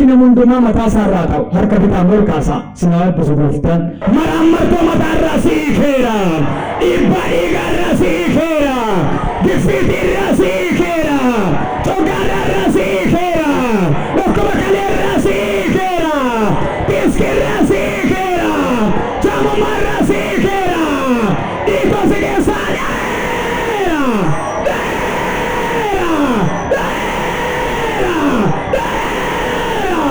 Harki nama hundumaa mataa isaa irraa ta'u harka bitaan ol kaasaa sin haa eebbisu gooftaan. Maraammartoo mataa irraa si hiikeera. Dhiibbaa dhiigaa irraa si hiikeera. Giffiitii irraa si hiikeera. Coggaarraa irraa si hiikeera. Dhukkuba kalee irraa si hiikeera. Diiskii irraa si hiikeera. Jaamummaa irraa si hiikeera. Dhiitoo si keessaa dha'eera. Dha'eera. Dha'eera. Dha'eera.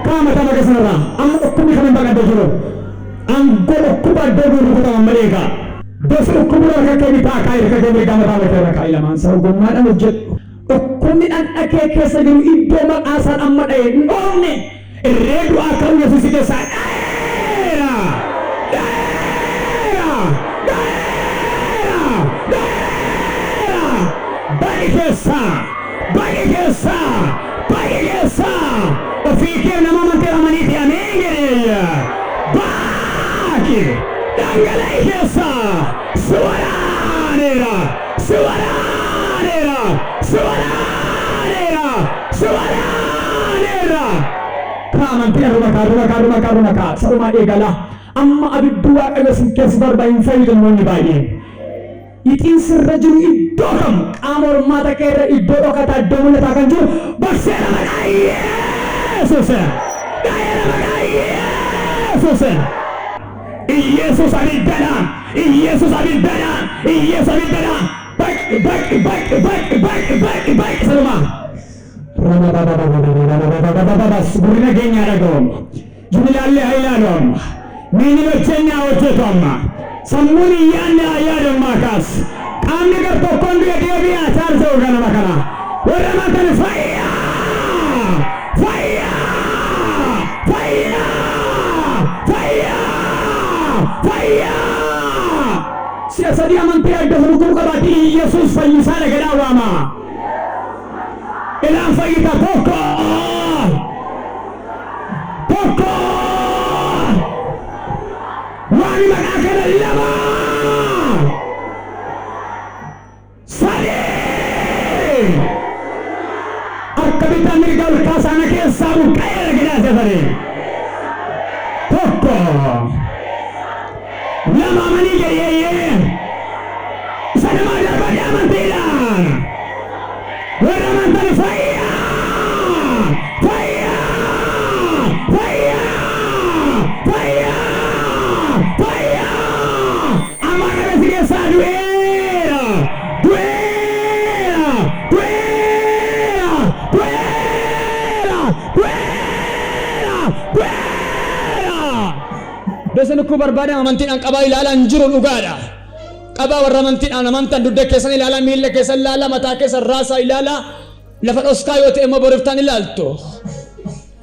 Kaa mataa maqa sanarraa amma dhukkubni kan hin baqadde jiru. Aangoo dhukkuba iddoo jiru rukutaman malee egaa. Gosa dhukkuba harka kee bitaa kaa harka kee mirgaa mataa mataa irra kaa'i lamaan isaa ogummaadhaan hojjedhu. Dhukkubni dhaqna kee keessa jiru iddoo maqaa isaan amma dha'e hin dhoofne irree du'aa ka'uu Yesuus si keessaa dha'eera. Dha'eera. Dha'eera. Dha'eera. Baqi keessaa. Baqi keessaa. Baqi keessaa. Ofii kee nama amantee amaniiti ameen jedhee. Baaqi. Dhangala'i keessaa. Si waraaneera. Si waraaneera. Si waraaneera. Si waraaneera. Kaa amantii dhuma kaa dhuma kaa dhuma kaa dhuma kaa sarumaa eegala. Amma abiddi Waaqayyo sin keessa darba hin fayyidu namoonni baay'een. Ixiin sirra jiru iddoo kam qaama hormaata kee irra iddoo dhokataa iddoo mul'ataa kan jiru baqseera maqaa Yesuus. Dha'eera maqaa Yesuus. Iyeesus abiddadha. Iyeesus abiddadha. Iyeesus abiddadha. Baqi baqi baqi baqi baqi baqi baqi salumaa. Gurri nageenyaa dhaga'u amma. Jimilaallee haa ilaalu amma. Miilli hojjennee haa hojjetu amma. Sammuun hin yaadne haa yaadu ammaa kaas. Qaamni gar tokkoon du'e deebi'ee haa chaarza'u ganama kana. Warra amantan fayyaa! Fayyaa! Fayyaa! Fayyaa! Fayyaa! Si'a sadii amantii adda dhukkubu qabaatti Iyyasuus fayyisaadha jedhaa waamaa. Ilaan fayyita tokko. Tokko. Waami maqaa kana lama. Sadii. Harka bitaa mirga ol kaasaa na keessaa buqqa'eera jedhaa si'a sadii. Tokko. Lama amanii jedhi. Isa namaa darbadhe amantiidhaan. Warra amantan fayyaa! Fayyaa! Fayyaa! Fayyaa! Fayyaa! Amma kana si keessaa du'eera! Du'eera! Du'eera! Du'eera! Du'eera! Du'eera! Iddoo isin dhukkuba barbaadan amantiidhaan qabaa ilaalaa hin jiru dhugaadha. Qabaa warra amantiidhaan amantan dugda keessan ilaalaa, miilla keessan ilaalaa, mataa keessan raasaa ilaalaa. Lafa dhoskaa yoo ta'e immoo boriftaan ilaaltu.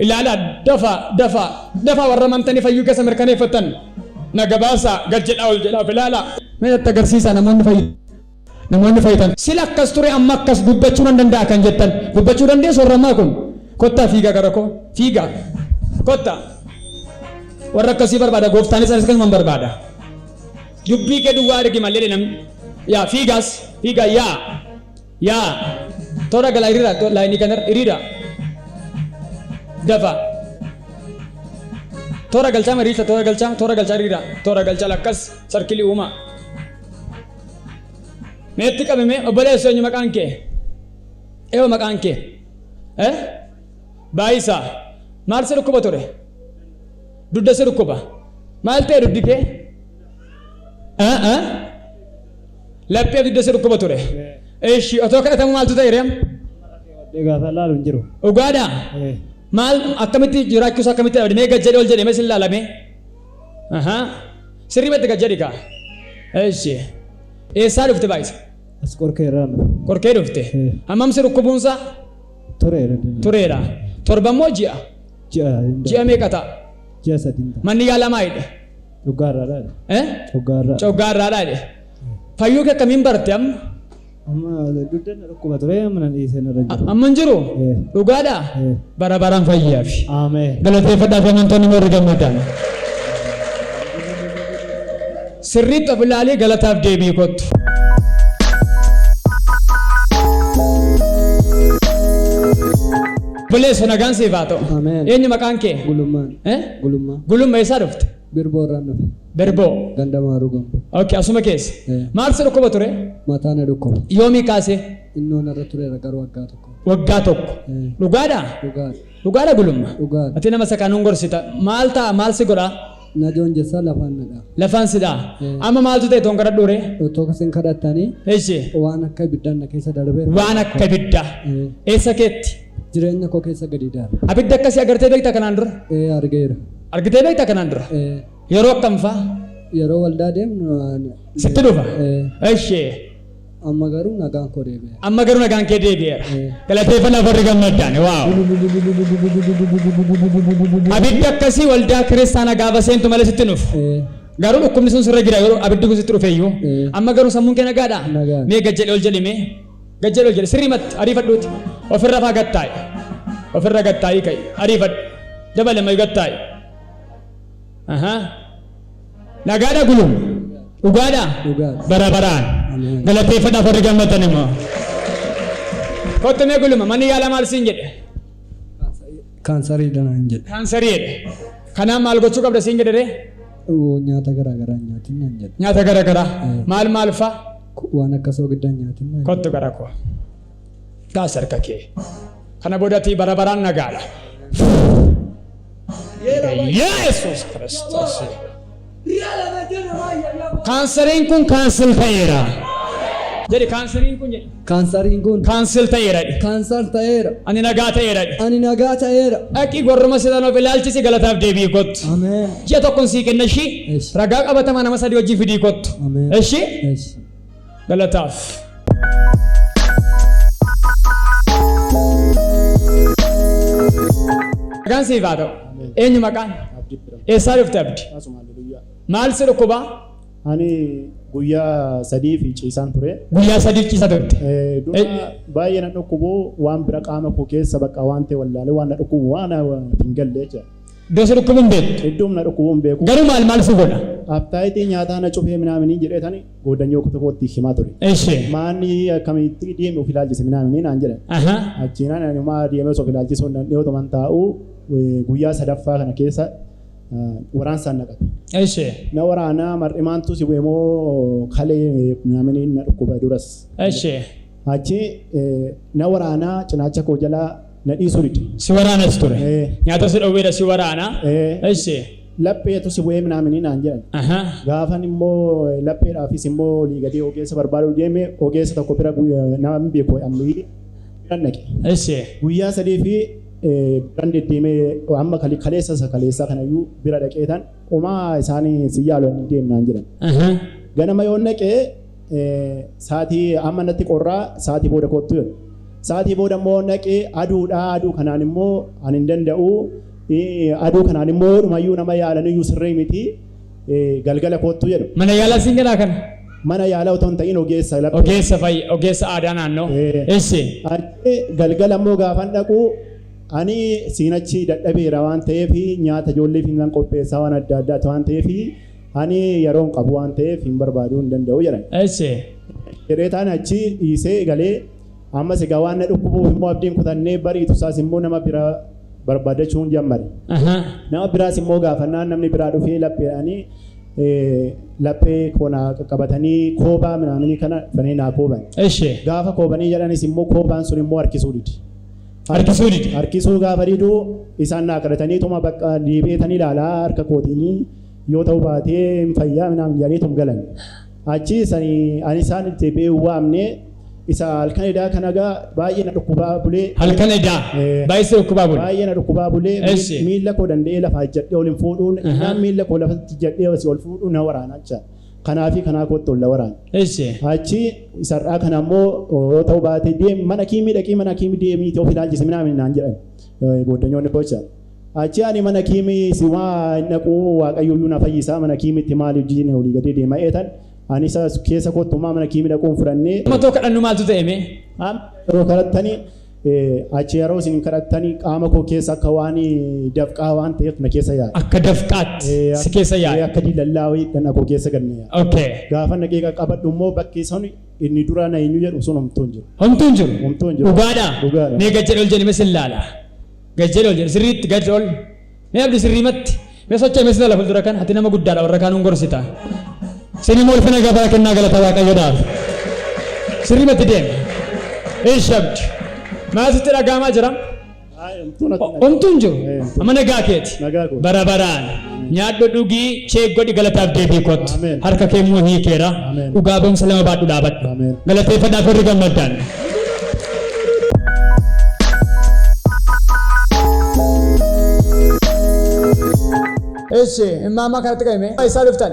Ilaalaa dafa dafa dafa warra amantanii fayyuu keessa mirkaneeffatan. Na gabaasaa gad jedhaa ol jedhaa of ilaalaa. Mee natti agarsiisaa namoonni fayyu. Namoonni fayyitan. Sila akkas ture amma akkas dubbachuu nan danda'a kan jettan. Dubbachuu dandeessu warra ammaa kun. Kottaa fiigaa gara koo. Fiigaa. Kottaa. Warra akkasii barbaada gooftaanis anis akkasuman barbaada. Dubbii kee duwwaa argi malee namni. Yaa fiigaas fiigaa yaa yaa toora galaa hiriira laayinii kanarra hiriira. Dafa. Toora galchaa mariisa toora galchaa toora galchaa hiriira toora galchaa lakkas sarkilii uumaa. Meetti qabime obboleessu eenyu maqaan kee? Eewa maqaan kee? Eh? Baayisaa. Maal si dhukkuba ture? Dugda si dhukkuba. Maal ta'e dugdi kee? Laphee dugda si dhukkuba ture. Eshi otoo kadhatamu maaltu ta'e ree? Gaafa laalu hin jiru. Dhugaadhaa? Maal akkamitti jiraachuusaa akkamitti dhabde? Mee gad jedhi ol jedhi mee sin laalame. Sirriimatti gad jedhi kaa. Eshi. Eessaa dhufte baay'isa? As qorkee irraa dhufe. Qorkee dhufte. Hammam si dhukkubuunsaa? Tureera. Tureera. Torba immoo ji'a? Ji'a. Ji'a meeqa ta'a? Ji'a sadii ta'a. Manni yaalamaa hidhe. Coggaarraadha. Eh? Coggaarraa. Coggaarraadha hidhe. Fayyuu kee akkamiin barte amma? Amma dugda na dhukkuba ture amma nan dhiisee narra jiru. Amma hin jiru? Dhugaadhaa? Bara baraan fayyaafi. Ameen. Galateeffadhaa fi amantoonni warri gammadan. Sirriitti of ilaalii galataaf deebii kottu. Obboleessa, nagaan siif haa ta'u. Ameen. Eenyu maqaan kee? Gulummaan. Eh? Gulummaa. Gulumma, eessaa dhufte? Birboo irraan dhufe. Berboo. Ganda Maaruu Gombo. Okay, asuma keessa. Eh. Maal si dhukkuba ture? Mataa na dhukkuba. Yoomii kaasee? Innoo narra tureera garuu waggaa 1. Waggaa 1. Eh. Dhugaadhaa? Dhugaadha. Dhugaadha, Gulumma? Dhugaadha. Ati nama sakaanuun gorsita. Maal ta'a? Maal si godhaa? Na joonjessaa, lafaan na dha'a. Lafaan si dha'a. Eh. Amma maaltu ta'e toon kadhadhuure? Otoo isin kadhattanii Eeshi. waan akka ibiddaan na keessa darbee. Waan akka ibiddaa. Eh. Eessa keetti? Jireenya koo keessa gadi darbe. Abidda akkasii agartee beektaa kanaan dura? Ee, argeera. Argitee beektaa kanaan dura? Ee. Yeroo akkam faa? Yeroo waldaa deemnu Sitti dhufa? Ee. Eshi. Amma garuu nagaan koo deebi'eera. Amma garuu nagaan kee deebi'eera. Eh. Galateeffannaa warri gammaddaan. Waaw. Abiddi akkasii waldaa kiristaanaa gaafa seentu malee sitti dhufu. Ee. Garuu dhukkubni sun sirra jira yeroo abiddi kun sitti dhufe iyyuu. Eh. Amma garuu sammuun kee nagaadha? Nagaadha. Mee gad jedhi, ol jedhi mee. Gad jedhi, ol jedhi, sirriimatti ariifadhuuti. Ofirra faa gad taa'i. Ofirra gad taa'ii ka'i. Ariifadhu. Dabale mayu gad taa'i. Ahaa. Nagaadha, Gulum? Dhugaadha? Dhugaadha. Bara baraan. Ameen. Galateeffadhaaf warri gammadan immoo. Kottu mee, Guluma, manni yaala maal siin jedhe? Kaansariidha naan jedhe. Kaansarii jedhe. Kanaaf maal gochuu qabda siin jedhe ree? Oo, nyaata garaa garaa hin nyaatin naan jedhe. Nyaata gara garaa. Maal maal fa'a? Waan akka soogiddaa hin nyaatin naan jedhe. Kottu gara koo. Taas harka kee. Kana boodatti bara baraan nagaadha. Yesuus Kiristoos. Kaansariin kun cancel ta'eera. Jedhi, kaansariin kun jedhi. Kaansariin kun Cancel ta'eera. Cancel ta'eera. Ani nagaa ta'eera. Ani nagaa ta'eera. Dhaqii gorruma sidan of ilaalchisi, galataaf deebii kottu. Ameen. Ji'a tokkoon sii kenna ishii. Eshi. Ragaa qabatamaa nama sadii wajjin fidii kottu. Ameen. Ishii Eshi. galataaf. Nagaan siif haa ta'u. Eenyu maqaan? Abdii jedhama. Eessaa dhufte, Abdi? Asuma guyyaa. Maal si dhukkubaa? Ani guyyaa 3 fi ciisaan ture. Guyyaa 3f ciisa turte. Dura baay'ee na dhukkubu, waan bira qaama koo keessa bakka waan ta'e wallaalee, waan na dhukkubu waan hin galle jecha. Iddoo si dhukkubu hin beektu. Iddoon na dhukkubu hin beeku. Garuu maal maal si godha? Appetite nyaataa na cufee minaaminii jedhee tani goodanyoo tokkotti himaa ture. Ishee. Maanni akkamitti deemi of ilaalchise minaaminii naan jedhan. Achiinaan ani maa deemee of ilaalchisuu hin danda'u otoman taa'u, guyyaa sadaffaa kana keessa waraansaan na qabe. Ishee. Na waraanaa, mar'imaantu si bu'e moo kalee minaaminiin na dhukkuba duras. Ishee. Achi na waraanaa, cinaacha koo jalaa na dhiisuu dide. Si waraanas ture. Eh. Nyaata si dhowweedha, si waraana. Eh. Ishee. Lapheetu si bu'ee minaaminii naan jedhan. Gaafan immoo lapheedhaafis immoo olii gadee ogeessa barbaaduu deeme, ogeessa tokko bira nama hin beeku ammayyi biran dhaqe. Ishee. Guyyaa 3 fi biran deddeemee, amma kaleessa isa kaleessaa kanayyuu bira dhaqeetan, homaa isaanii si yaalu hin deemnaan jedhan. Ganama yoon dhaqee, saatii amma natti qorraa, saatii booda kottu jedhu. Saatii booda immoo dhaqee, aduudha, aduu kanaan immoo ani hin danda'u, aduu kanaan immoo dhumayyuu nama yaalaniyyuu sirrii miti, galgala kottu jedhu. Mana yaalaa siin jedhaa kana? Mana yaalaa otoo hin ta'in ogeessa laphee. Ogeessa fayya, ogeessa aadaa naannoo. Eh. Ishee. Achi galgala immoo gaafan dhaqu, ani siinachi dadhabeera waan ta'eef, nyaata ijoolleef hin qopheessaa, waan adda addaati waan ta'eef, ani yeroo hin qabu waan ta'eef hin barbaaduu hin danda'u jedhan. Ishee. Jedhee taan achi dhiisee galee, ammas egaa waan na dhukkubuuf immoo abdiin kutannee, bariitu isaas immoo nama bira barbaadachuun jammare. Nama biraas immoo gaafannaan, namni biraa dhufee lapheedhaanii laphee koonaa qaqqabatanii koobaa minaaminii kana dhufanii naa kooban. Ishee. Gaafa koobanii jedhanis immoo koobaan sun immoo harkisuu didi. Harkisuu didi. Harkisuu gaafa didu, isaan naa kadhatanii tuma bakka deebi'eetanii ilaalaa harka kootiinii yoo ta'u baatee hin fayyaa minaamin jedhanii galan. Achi sanii ani isaan deebi'ee waamne, isa halkan edaa kana gaa baay'ee na dhukkubaa bulee. Halkan edaa. Eh. Baay'isee dhukkubaa bule. Baay'ee na dhukkubaa bulee. Eessi. Miilla koo danda'ee lafa ejjadhee ol hin fuudhuun, innaan miilla koo lafatti ejjadhee asii ol fuudhuun na waraana jecha. Kanaafi kanaa kootti ol na waraana. Eessi. Achi isarraa kana immoo yoo ta'u baate deem mana kiimii dhaqii, mana kiimii deemiiti of ilaalchisi minaamin naan jedhan gooddanyoonni koo jecha. Achi ani mana kiimii simaa hin dhaquu, Waaqayyoyyuu na fayyisaa, mana kiimiitti maal hojiin olii gadee deema eetan ani isa keessa kottumaa mana kiimii dhaquun fudhannee. Amma too kadhannu maaltu ta'e mee? Amma yeroo kadhattanii, achi yeroo isin kadhattanii, qaama koo keessa akka waan dafqaa waan ta'eef na keessa yaa'e. Akka dafqaatti si keessa yaa'e. Akka diilallaawii dhana koo keessa ganne yaa'e. Gaafa naqee qaqqabadhu immoo bakki sun inni dura na eenyu jedhu sun homtuu hin jiru. Homtuu hin jiru. Homtuu hin jiru. Dhugaadha. Dhugaadha. Mee gad jedhe, ol jedhame sin laala. Gad jedhi ol jedhi sirriitti gad ol. Mee abdi sirriimatti. Mee socho'i mee sila fuuldura kan ati nama guddaadha warra kaanuun gorsita. Isin immoo ulfina gabaa kennaa galata Waaqayyoodhaaf. Sirriimatti deemi. Ishi abdi. Maal sitti dhaga'amaa jira? Homtuu hin jiru. Amma nagaa keeti. Nagaa kooti. Bara baraan. Nyaadhu dhugii cheek godhi galataaf deebii kottu. Ameen. Harka kee immoo hiikeera. Ameen. Dhugaa ba'umsa lama baadhu dhaabadhu. Ameen. Galateeffadhaaf warri gammaddan. Eshi, immaamaa kanatti qabime. Eessaa dhuftan?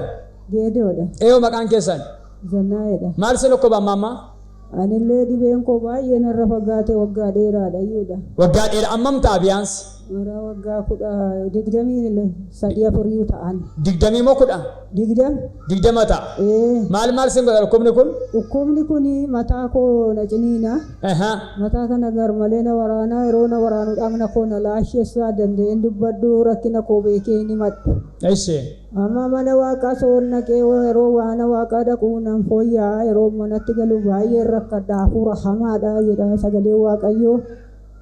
Geedoodha. Eeyoo maqaan keessan? Zannaa'eedha. Maal isin dhukkuba ammaamaa? Anillee dhibeen koo baay'ee narra fagaate waggaa dheeraadha iyyuudha. Waggaa dheeraa ammam ta'a biyaansi? Bara waggaa 23 afuriyyuu ta'an. 20 moo 10? 20. 20 ta'a. Ee. Maal maal isin godha dhukkubni kun? Dhukkubni kun mataa koo na ciniina. Mataa kana garmalee na waraanaa yeroo na waraanu dhagna koo na laashessaa danda'een dubbadhu rakkina koo beekee hin himadhu. Eshi. Amma mana waaqaa soon dhaqee yeroo mana waaqaa dhaqu nan fooyya'a yeroo manatti galu baay'een rakkadha hafuura hamaadha jedha sagalee waaqayyoo.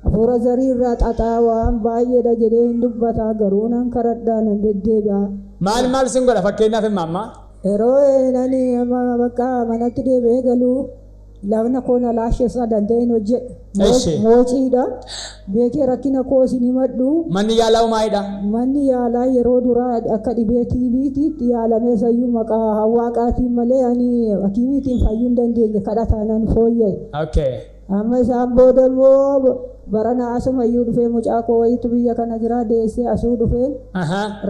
Hafuura zarii irraa xaxaa waan baay'eedha jedhee hin dubbata garuu nan kadhadha nan deddeebi'a. Maal maal sin godha fakkeenyaaf himma amma? Yeroo nani amma bakka manatti deebi'ee galu lagna koo na laashessa danda'ee hin hojjedhu. Eshi. Moociidha. Beekee rakkina koo isin himadhu. Manni yaalaa maayidha? Manni yaalaa yeroo duraa akka dhibee TB'tiitti yaalamee sayyuu maqaa hawaaqaatiin malee ani hakiimiitiin fayyuu hin dandeenye kadhataa nan fooyya'e. Okay. Amma isaan booda immoo barana asumayyuu dhufee mucaa koo wayiitu biyya kana jira deessee asuu dhufee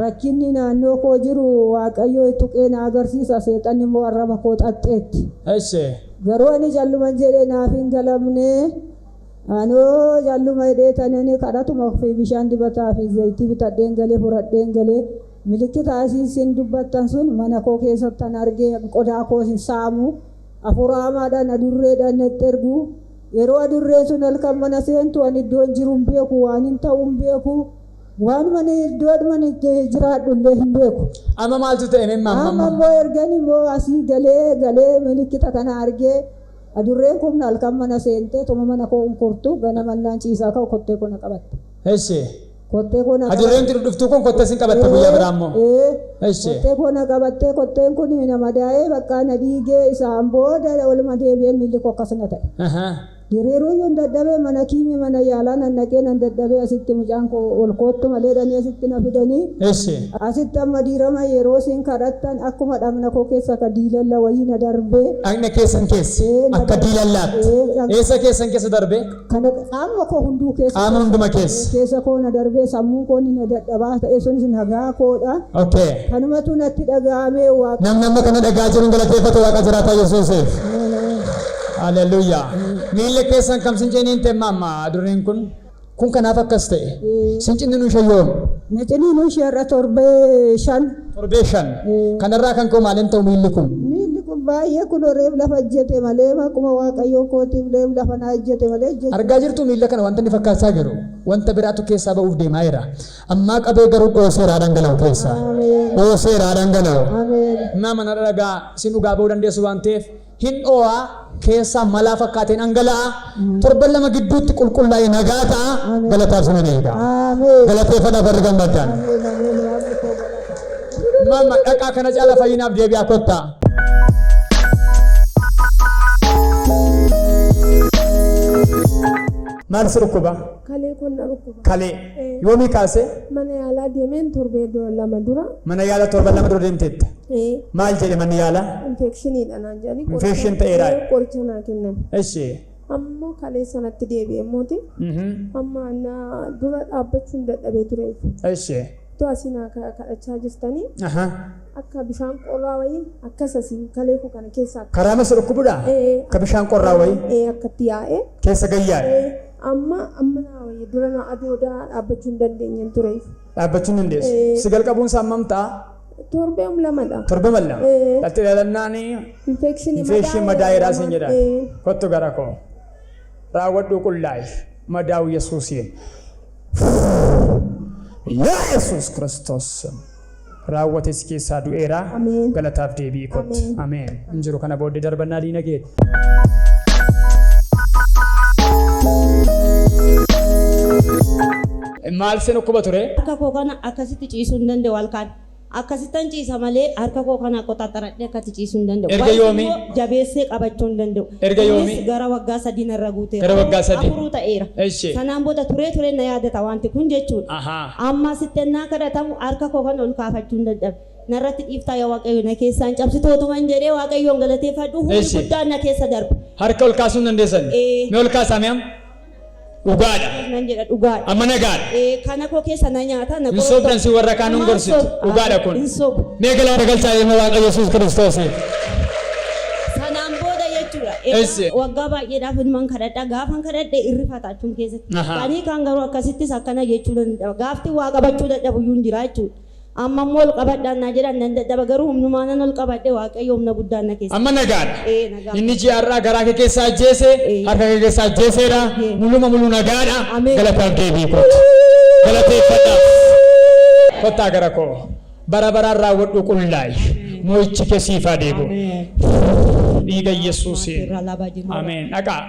rakkinni naannoo koo jiru waaqayyoo tuqee na agarsiisa seexanni immoo arraba koo xaxxeetti. Eshi. Garuu ani calluman jedhee naaf hin galamne anoo calluma jedhee tanani kadhatuma fi bishaan dibataa fi zayitii bitadheen galee fudhadheen galee milikkita asii isin dubbattan sun mana koo keessattan argee qodaa koo hin saamu hafuura hamaadhaan adurreedhaan natti ergu yeroo adurreen sun halkan mana seentu ani iddoon jiru hin beeku waan hin ta'u hin beeku waan mana iddoo mana jiraadhu illee hin beeku. Amma maaltu ta'e mee Amma amma? immoo ergan immoo asii galee galee milikkita kana argee adurreen kun halkan mana seentee tuma mana koo unkurtu ganamannaan ciisaa ka'u kottee koo na qabatte. Eshi. Kottee koo na Adurreen tun dhuftuu kun kottee sin qabatta guyyaa biraa immoo. Ee. Eshi. Kottee koo na qabattee kotteen kun na madaa'ee bakka na dhiigee isaan booda olma deebi'ee miilli koo akkasuma ta'e. Diriiruu iyyuu hin dadhabee mana kiimii mana yaalaa nan dhaqee nan dadhabee asitti mucaan koo ol koottu malee dhanii asitti na fidanii. Eshi. Asitti amma diirama yeroo isin kadhattan akkuma dhagna koo keessa akka diilalla wayii na darbee. Dhagna keessan keessa akka diilallaatti. Eessa keessan keessa darbee? Kana qaama koo hunduu keessa. Qaama hunduma keessa. Keessa koo na darbee sammuun koo ni na dadhabaa ta'e sunis nagaa koodha. Okay. Kanumatu natti dhaga'amee waaqa. Namni amma kana dhagaa jiruun galateeffatu waaqa jiraataa Yesuusiif. Haleluuyaa. Miilla keessan kam sin ciniin ta'e amma adurreen kun? Kun kanaaf akkas ta'e. Sin ciniinuu ishee yoom? Na ciniinuu ishee irra torbee 5. Torbee 5. Kanarraa kan ka'u maaliin ta'u miilli kun? Miilli kun baay'ee kun reef lafa ejjete malee maquma waaqayyoo kootiif reef lafa na ejjete malee ejjete. Argaa jirtu miilla kana wanta inni fakkaachaa jiru wanta biraatu keessaa ba'uuf deemaa jira. Ammaa qabee garuu dhooseeraa dhangala'u keessaa. Dhooseeraa dhangala'u. Nama na dhagaa sin dhugaa ba'uu dandeessu waan ta'eef hin dhoo'aa keessaa malaa fakkaateen dhangala'aa torban 2 gidduutti qulqullaa'ee nagaa ta'a galataaf sinan eega. Galateeffadhaa barri gammaddaan. Mama dhaqaa kana caala fayyinaaf deebi'aa kottaa. Maal si dhukkuba? Kalee kun na dhukkuba. Kalee. Yoomii kaasee? Mana yaalaa deemeen torbee 2 dura. Mana yaalaa torban 2 dura deemteetta. Maal jedhe manni yaalaa? Infekshiniidha naan jedhani. Infekshin ta'eera. Qoricha naa kennan. Eshi. Ammoo kalee sanatti deebi'e mooti. Amma na dura dhaabbachuun dadhabee ture. Eshi. Utuu asii naa kadhachaa jirtanii. Akka bishaan qorraa wayii akkas asii kalee koo kana keessaa. Karaa masa dhukkubudha? Akka bishaan qorraa wayii? Akkatti yaa'ee. Keessa gayyaa'e? Amma amma naa wayii dura na adoodaa dhaabbachuu hin dandeenye ture. Dhaabbachuu hin dandeessu. Si galqabuun isaa hammam ta'a? Torbee 2dha. Torbee 2. Dhalti dhalannaani. Infekshinii madaa'eeraa siin jedhan. Kottu gara koo. Raawwadhuu qullaa'i. Madaa'u Yesuusiin. Yaa Yesuus Kiristoos. Raawwate si keessaa du'eera. Galataaf deebi'i kottu. Ameen. Hin jiru kana booddee darbannaa diina keeti. Maal sin dhukkuba ture? Harka koo kana akkasitti ciisuu hin danda'u halkan. Akkasittan ciisa malee harka koo kana qoxaxaradhee akkatti ciisuu hin danda'u. Erga Wanti yoomii? immoo jabeessee qabachuu hin danda'u. Erga yoomii? Innis gara waggaa 3 narra guuteera. Gara waggaa 3. Afuruu ta'eera. Eshi. Sanaan booda turee turee na yaadata wanti kun jechuudha. Ahaa. Amma asitti ennaa kadhatamu harka koo kana ol kaafachuu hin dadhabe. Narratti dhiiftaa yaa Waaqayyo na keessaan cabsitootuma hin jedhee Waaqayyoon galateeffadhu humni Eshi. guddaan na keessa darba. Harka ol kaasuu hin dandeessan? Ee. Mee ol kaasaa mee amma? Dhugaadha. Nan jedha dhugaadha. Amma nagaadha. Ee, kana koo keessa na nyaata na Hin sobdan si warra kaan hin gorsitu. Dhugaadha kun. Hin sobu. Mee galata galchaa ilma Waaqa Yesuus Kiristoosiif. Sanaan booda jechuudha. Eessi. Egaa waggaa baay'eedhaaf ilman kadhadha. Gaafan kadhadhe irrifata achum keessatti. Ahaa. Kanii kaan garuu akkasittis akkana jechuu danda'ama. Gaafti waa qabachuu dadhabu iyyuu hin jira jechuudha. Amma immoo ol qabadhaan naa jedhan nan dadhaba garuu humnumaanan ol qabadhe Waaqayyo humna guddaan na keessa. Amma nagaadha. Ee nagaa. Inni ji'a har'aa garaa kee keessaa ajjeese, Ee. harka kee keessaa ajjeeseera. Ee. Muluma muluu nagaadha. Ameen. Galataaf deebii kootu. Galateeffadhaaf. Kottaa gara koo. Bara baraan raawwadhu qullaa'i. Mo'ichi kee siif haa deebi'u. Dhiiga Yesuusiin. Irraa laabaa jiru. Ameen. Dhaqaa.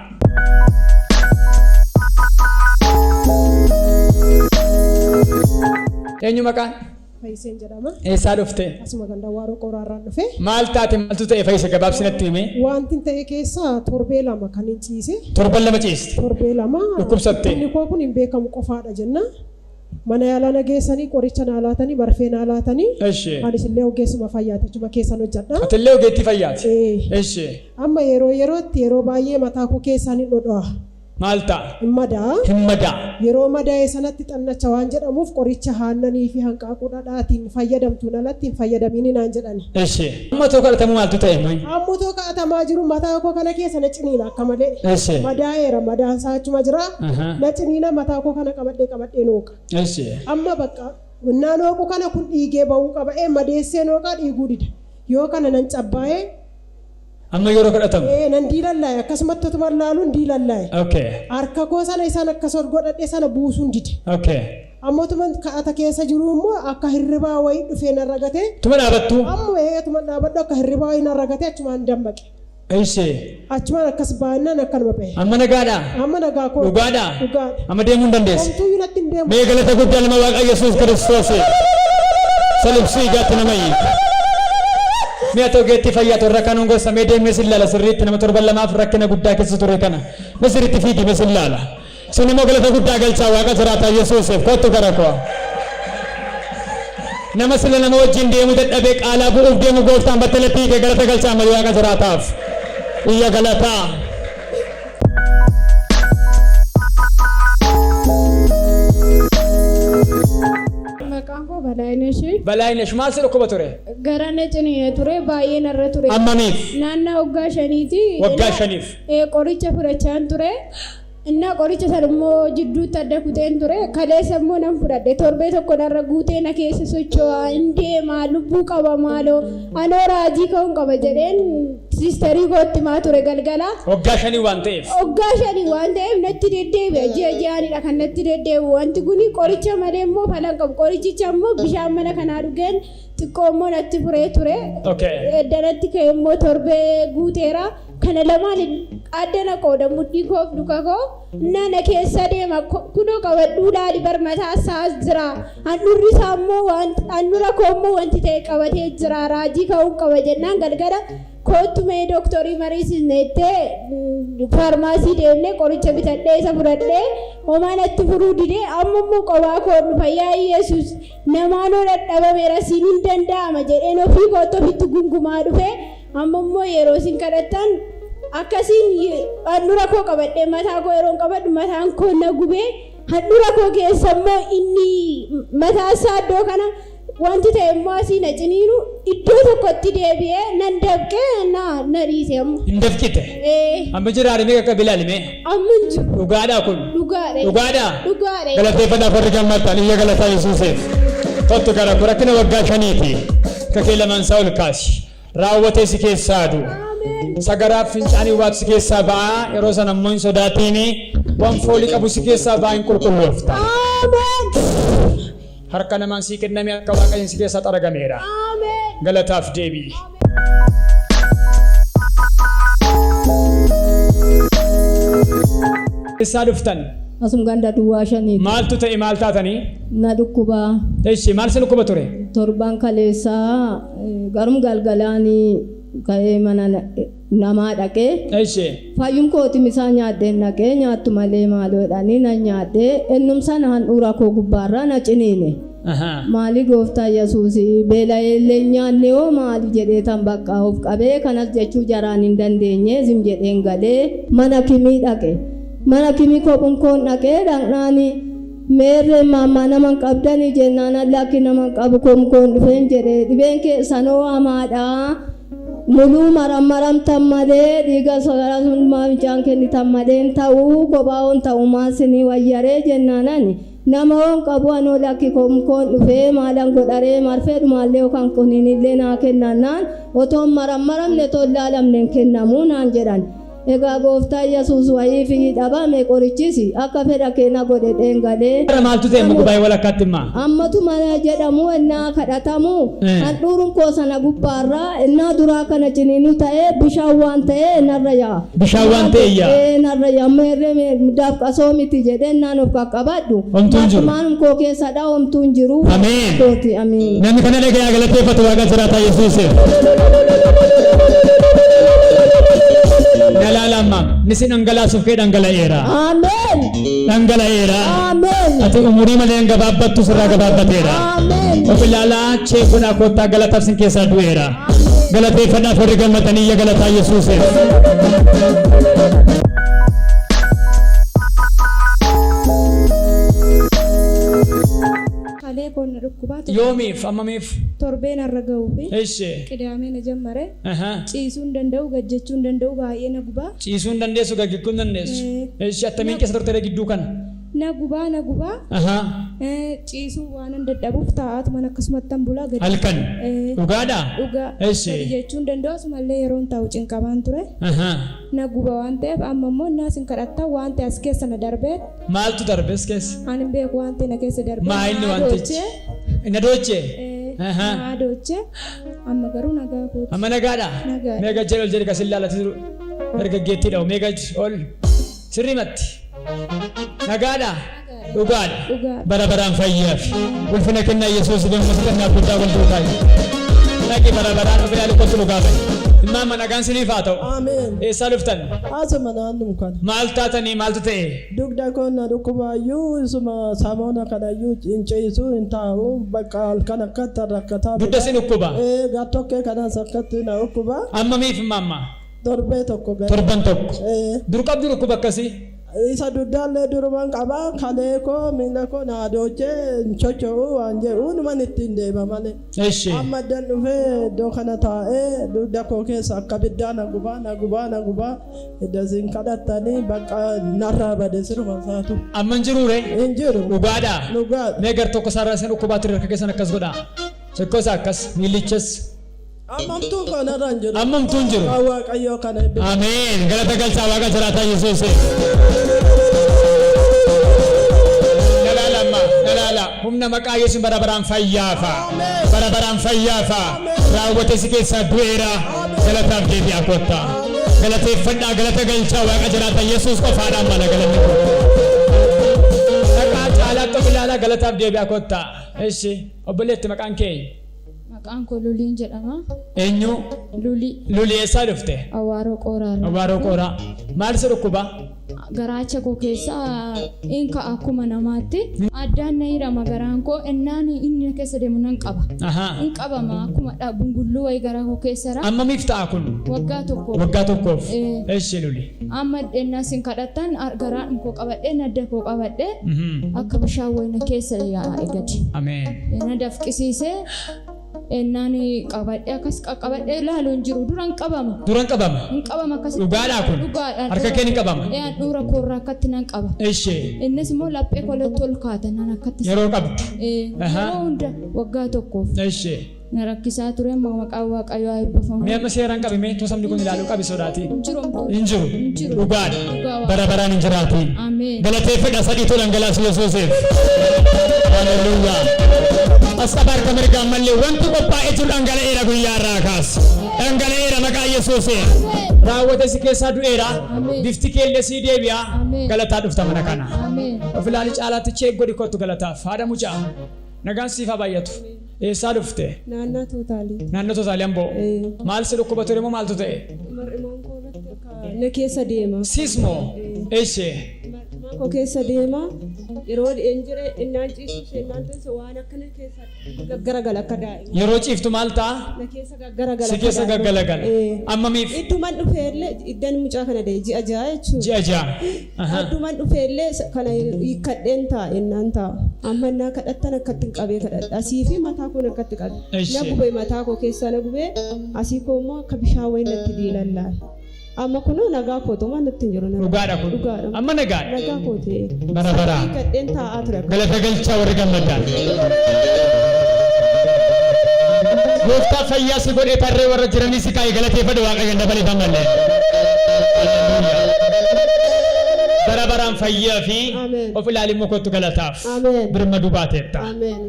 Eenyu maqaan? Fayyiseen jedhama. Eessaa dhufte? Asuma ganda waaroo qoraarraan dhufe. Maal taate maaltu ta'e Fayyise gabaabsi natti hime? Wanti ta'e keessaa torbee 2 kan hin ciise. Torban 2 ciiste. Torbee 2. Dhukkubsatte. Inni koo kun hin beekamu qofaadha jenna. Mana yaalaa na geessanii qoricha naa laatanii marfee naa laatanii. Eshi. Anis illee ogeessuma fayyaati achuma keessan hojjedha. Ati illee ogeettii fayyaati. Ee. Eshi. Amma yeroo yerootti yeroo baay'ee mataa koo keessaan hin dhodho'a. Maal ta'a? Hin madaa. Hin madaa. Yeroo madaa'e sanatti xannacha waan jedhamuuf qoricha haannanii fi hanqaaquu dhadhaatiin fayyadamtuun alatti hin fayyadamini naan jedhani. Eshi. Amma otoo kadhatamuu maaltu ta'e mai? Amma otoo kadhatamaa jiru mataa koo kana keessa na ciniina akka malee. Eshi. Madaa'eera madaan isaa achuma jira. Aha. Na ciniina mataa koo kana qabadhee qabadhee nooqa. Eshi. Amma bakka naa nooqu kana kun dhiigee ba'uu qaba. Ee madeessee nooqaa dhiiguu dida. Yoo kana nan cabbaa'ee. Amma yeroo kadhatamu. Ee nan diilallaa'e akkasumatti otuma laaluun diilallaa'e. Okay. Harka koo sana isaan akkas ol godhadhe sana buusuun dide. Okay. Amma otuma ka'ata keessa jiru immoo akka hirribaa wayii dhufee narra gatee. Tuma dhaabattu. Amma ee tuma dhaabadhu akka hirribaa wayii narra gatee achumaan dammaqe. Eessi. Achumaan akkas baannaan akkanuma bahe. Amma nagaadha. Amma nagaa koo. Dhugaadha. Dhugaadha. Amma deemuu hin dandeessu. Homtuuyyuu natti hin deemu. Mee galata guddaa nama Waaqa Yesuus Kiristoosiif. Salibsii ijaatti nama hiika. Mi'a ogeettii fayyaa torra kanuun gorsa mee deemee sin laala sirriitti nama torban lamaaf rakkina guddaa keessa ture kana. Mee sirriitti fiigi mee sin laala. Sin immoo galata guddaa galchaa Waaqa jiraataa Yesuusiif kottu gara koo. Nama sila nama wajjin deemuu dadhabee qaalaa bu'uuf deemu gooftaan battalatti hiike galata galchaa malee Waaqa jiraataaf. Iyya galataa. Maqaan koo Balaayinesh. Balaayinesh maal si dhukkuba ture? Gara na ciniinee ture baay'ee narra ture. Ammamiif? Naannoo waggaa 5ti. Waggaa 5f. Qoricha fudhachaan ture. Innaa qoricha sana immoo jidduutti adda kuteen ture. Kaleessa immoo nan fudhadhe. Torbee tokko narra guutee na keessa socho'aa hin deemaa lubbuu qaba maaloo anoo raajii ka'uun qaba jedheen siistarii kootti himaa ture galgala. Waggaa 5 waan ta'eef. Waggaa 5 waan ta'eef natti deddeebi'a. Ji'a ji'aanidha kan natti deddeebi'u. Wanti kuni qoricha malee immoo fala hin qabu. Qorichicha immoo bishaan mana kanaa dhugeen xiqqoo immoo natti furee ture. Okay. Edda natti ka'e immoo torbee guuteera. Kana lamaan adda na qooda mudhii koof luka koo na keessa deema kunoo qabadhuu laali bar mataa isaas jira handhurri isaa immoo waan handhura koo immoo wanti ta'e qabatee jira raajii ka'uun qaba jennaan galgala koottu mee dooktorii mariisisne jettee faarmaasii deemnee qoricha bitadhee isa fudhadhee homaa natti furuu didee amma immoo qobaa koo dhufa yaa Yesuus namaanoo dadhabameera siin hin danda'ama jedheen ofii kootti ofitti gungumaa dhufe. Amma immoo yeroo isin kadhattan akkasiin handhura koo qabadhee mataa koo yeroon qabadhu mataan koo na gubee handhura koo keessa immoo inni mataa isaa iddoo kana wanti ta'e immoo asii na ciniinu iddoo tokkotti deebi'ee nan dafqee na na dhiise amma. Hin dafqite. Ee. Amma jira arimee qaqqabi ilaalime. Amma hin jiru. Dhugaadhaa kun. Dhugaadha. Dhugaadhaa. Dhugaadha. Galateeffadhaaf warri gammaddan iyya galataa Yesuusiif. Kottu gara koo rakkina waggaa 5ti. Kakee lamaan isaa ol kaasi. Raawwatee si keessaa du'u. Sagaraaf fincaanii waatu si keessaa ba'aa yeroo sana immoo hin sodaatiini waan foolii qabu si keessaa ba'aa hin qulqulloofta. Harka namaan sii kenname harka Waaqayyoon si keessaa xaragameera. Galataaf deebi'i. Eessaa dhuftan? Asum ganda duwwaa shaniiti. Maaltu ta'e maal taatanii? Na dhukkubaa. Eshi maal si dhukkuba ture? Torban kaleessaa garum galgalaanii ka'ee mana namaa dhaqee. Eshi. Fayyum kooti misaa nyaadheen dhaqee nyaattu malee maaloo jedhanii nan nyaadhee ennumsa handhuura koo gubbaarraa na ciniine. Maali gooftaa Yesuus beela'eellee nyaanne hoo maali jedhee tan bakka of qabee kanas jechuu jaraan hin dandeenye zim jedheen galee mana kimii dhaqe. Mana kimii kophun koon dhaqee dhaqnaani meerree maammaa naman qabdanii jennaan lakki naman qabu koon dhufeen jedhee dhibeen keessanoo hamaadhaa. Muluu marammaramtan malee dhiiga soraa mincaan kennitan malee ta'uu kophaa'oon ta'uu maasinii wayyaree jennaanani. Nama hoon qabu anoo lakki koon dhufee maalan godharee marfee dhumaallee yookaan kuninillee naa kennannaan otoo marammaramne otoo laalamne hin kennamuu naan jedhan. Egaa gooftaa Yesuus wayii fi dhabame qorichis akka fedha keenya godhe dheengalee. Maaltu ta'e amma gubaa'ee walakkaatti himmaa? Ammatu mana jedhamu innaa kadhatamu handhuurun koo sana gubbaarraa innaa duraa kana ciniinu ta'ee bishaan waan ta'ee narra yaa'a. Bishaan waan ta'e yaa? Narra yaa'a meerree dafqasoo miti jedhee naan of qaqqabadhu. Homtuun jiru. Maanum koo keessadha homtuun jiru. Ameen. Kooti amiin. Namni kana dhaga'aa galateeffatu waaqa jiraataa Yesuusiif. Nalaala nisi dhangalaasuuf kee dhangala'eera. Ameen. Dhangala'eera. Ameen. Ati umurii malee hin gabaabbattu sirraa gabaabbateera. Ameen. Of ilaalaa cheekodhaa kottaa galataaf sin keessaa du'eera. Galateeffadhaaf warri gammadanii iyya galataa Yesuusiif. Kalee koo na dhukkubaa ture. Yoomiif ammamiif? Torbeen har'a ga'uu fi Eshi. qidaamee na jammare. Ciisuu hin danda'u, gajjachuu hin danda'u, baay'ee na gubaa. Ciisuu hin dandeessu, gaggechuu hin dandeessu. Eshi attamiin keessa turte gidduu kana? Na gubaa na gubaa. Ciisuu waan hin dadhabuuf taa'aatu mana akkasumatti hin bulaa gadi. Halkan. Dhugaadhaa? Dhugaa. Eshi. Gadi jechuu hin danda'u asumallee yeroon taa'u cinqabaan ture. Na guba waan ta'eef amma immoo naas hin kadhattaa waan ta'e as keessa na darbee. Maaltu darbe as keessa? Ani hin beeku waan ta'e na keessa darbee. Maa inni wantichi? Na doochee? Na doochee. Amma garuu nagaa kooti. Amma nagaadhaa? Nagaadha. Meeqa jedhi ol jedhi kasin laalati jiru. Dargaggeettiidha. Meeqa ol. Sirrii matti. Nagaadhaa? Dhugaadha. Dhugaadha. Bara baraan fayyaaf. Ulfina kennaa Yesuus deemu kennaa guddaa wal duukaa. Dhaqi bara baraan of ilaalu kottu dhugaa bahi. Immaamma nagaan siniif haa ta'u. Ameen. Eessaa dhuftan? Asuma naannum kana. Maal taatanii maaltu ta'e? Dugda koo na dhukkubaayyuu isuma samoona kanayyuu hin ciisu hin taa'u bakka halkan akkatti rakkataa. Dugda si dhukkuba? Ee gartokkee kanas akkatti na dhukkuba. Ammamiif immaamma? Torbee tokko gahe. Torban tokko. Dur qabdu dhukkuba akkasii? Isa duddaallee durumaan qaba kalee koo miila koo na doochee hin socho'u waan jedhu numan ittiin deema malee. Eshi. Amma iddoon dhufee iddoo kana taa'ee dugda koo keessa akka biddaa na gubaa na gubaa na gubaa iddasiin kadhattanii bakka narraa bade siruma isaatu. Amma hin jiruure? Hin jiru. Dhugaadhaa? Dhugaadha. Mee gar tokko isaarraa isin dhukkubaa ture harka keessan akkas godhaa. Tokko isaa akkas miillichas. Ammamtuu koo narra hin jiru. Ammamtuu hin jiru. Waan Waaqayyoo kana eebbisu. Ameen. Galata galchaa waaqa jiraataa Yesuusiif. Nalaala amma nalaala humna maqaa Yesuus bara baraan fayyaafa. Bara baraan fayyaafa. Raawwate si keessaa du'eera. Galataaf deebi'aa kottaa. Galateeffadhaa galata galchaa waaqa jiraataa Yesuus qofaadhaan mala galanni kun. Dhaqaa caalaatti of ilaalaa galataaf deebi'aa kottaa. Eshi obboleetti maqaan kee Maqaan koo Luliin jedhama. eenyu? Lulii. Lulii eessaa dhufte? Awaaroo Qooraarraa. Awaaroo Qooraa. Maal si dhukkuba? Garaacha koo keessa in ka'a akkuma namaatti. Addaan na hirama garaan koo innaan inni na keessa deemu nan qaba. In qabama akkuma bungulluu wayii garaa koo keessara. Ammamiif ta'a kun? Waggaa tokko. Waggaa tokkoof. Eshi Luli. Amma ennaa isin kadhattan garaan koo qabadhee nadda koo qabadhee akka bishaan wayii na keessa yaa'e gadi. Ameen. Na dafqisiisee ennaan qabadhee akkas qaqqabadhee ilaalu hin jiru duran qabama. Duran qabama. Hin qabama akkasitti. Dhugaadhaa kun? Dhugaadhaan. Harka kee ni qabama? Ee handhuura koorraa akkatti nan qaba. Eshi. Innis immoo laphee koletti ol kaata nan akkatti. Yeroo qabdu. Ee yeroo hunda waggaa tokkoof. Eshi. Na rakkisaa ture amma maqaan Waaqayyoo haa eebbifamu. Mee amma seeraan qabi mee too sabni kun ilaaluu qabi sodaati. Hin jiru. Hin jiru. Hin jiru. Dhugaadha. Dhugaa Bara baraan hin jiraatiin. Ameen. Galateeffadha sadiitu dhangalaasu Yesuusiif. Haleluuyaa. As qaba harka mirgaa ammallee wanti qophaa'ee jiru dhangala'eera guyyaa irraa kaas. Dhangala'eera maqaa Yesuusiin. Raawwate si keessaa du'eera. Ameen. Bifti keellee sii deebi'a. Ameen. Galataa dhufta mana kana. Ameen. Of ilaali caalaatti check godhi, kottu galataaf. Haadha mucaa. Nagaan siif haa baay'atu. Eessaa dhufte? Naannaa Tootaalii. Naannoo Tootaalii Amboo. Maal si dhukkuba ture moo maaltu ta'e? Mar'imaan koo irratti akka na keessa deema. Siis moo? Eeshee. Mar'imaan koo keessa deema. Yeroo dhi'een jire innaan ciisu innaan teessu waan akkana keessa gaggaragala akka daa'ima. Yeroo ciiftu maal ta'a? Na keessa gaggaragala. Si keessa gaggalagala. Ammamiif? Idduman dhufeellee iddan mucaa kana da'e ji'a 6 jechuudha. Ji'a 6. Idduman dhufeellee kana hiikkadheen taa'a innaan taa'a. Amma innaa kadhattan akkatti hin qabee kadhadha. Asii fi mataa koon akkatti qabe. Na gubee, mataa koo keessaa na gubee, asii koo immoo akka bishaan wayii natti diilallaa. Amma kunoo nagaa kootuma natti hin jiru. Dhugaadha kun. Dhugaadha. Amma nagaadha. Nagaa kootee. Bara baraan. Hiikkadheen taa'aa ture. Galata galchaa warri gammadaan. Gooftaa fayyaa si godhee tarree warra jiranii si kaa'e galateeffadhu Waaqayyoon dabalee ammallee. Bara baraan fayyaa fi of ilaali immoo kottu galataaf. Ameen. Birma dubaateetta. Ameen.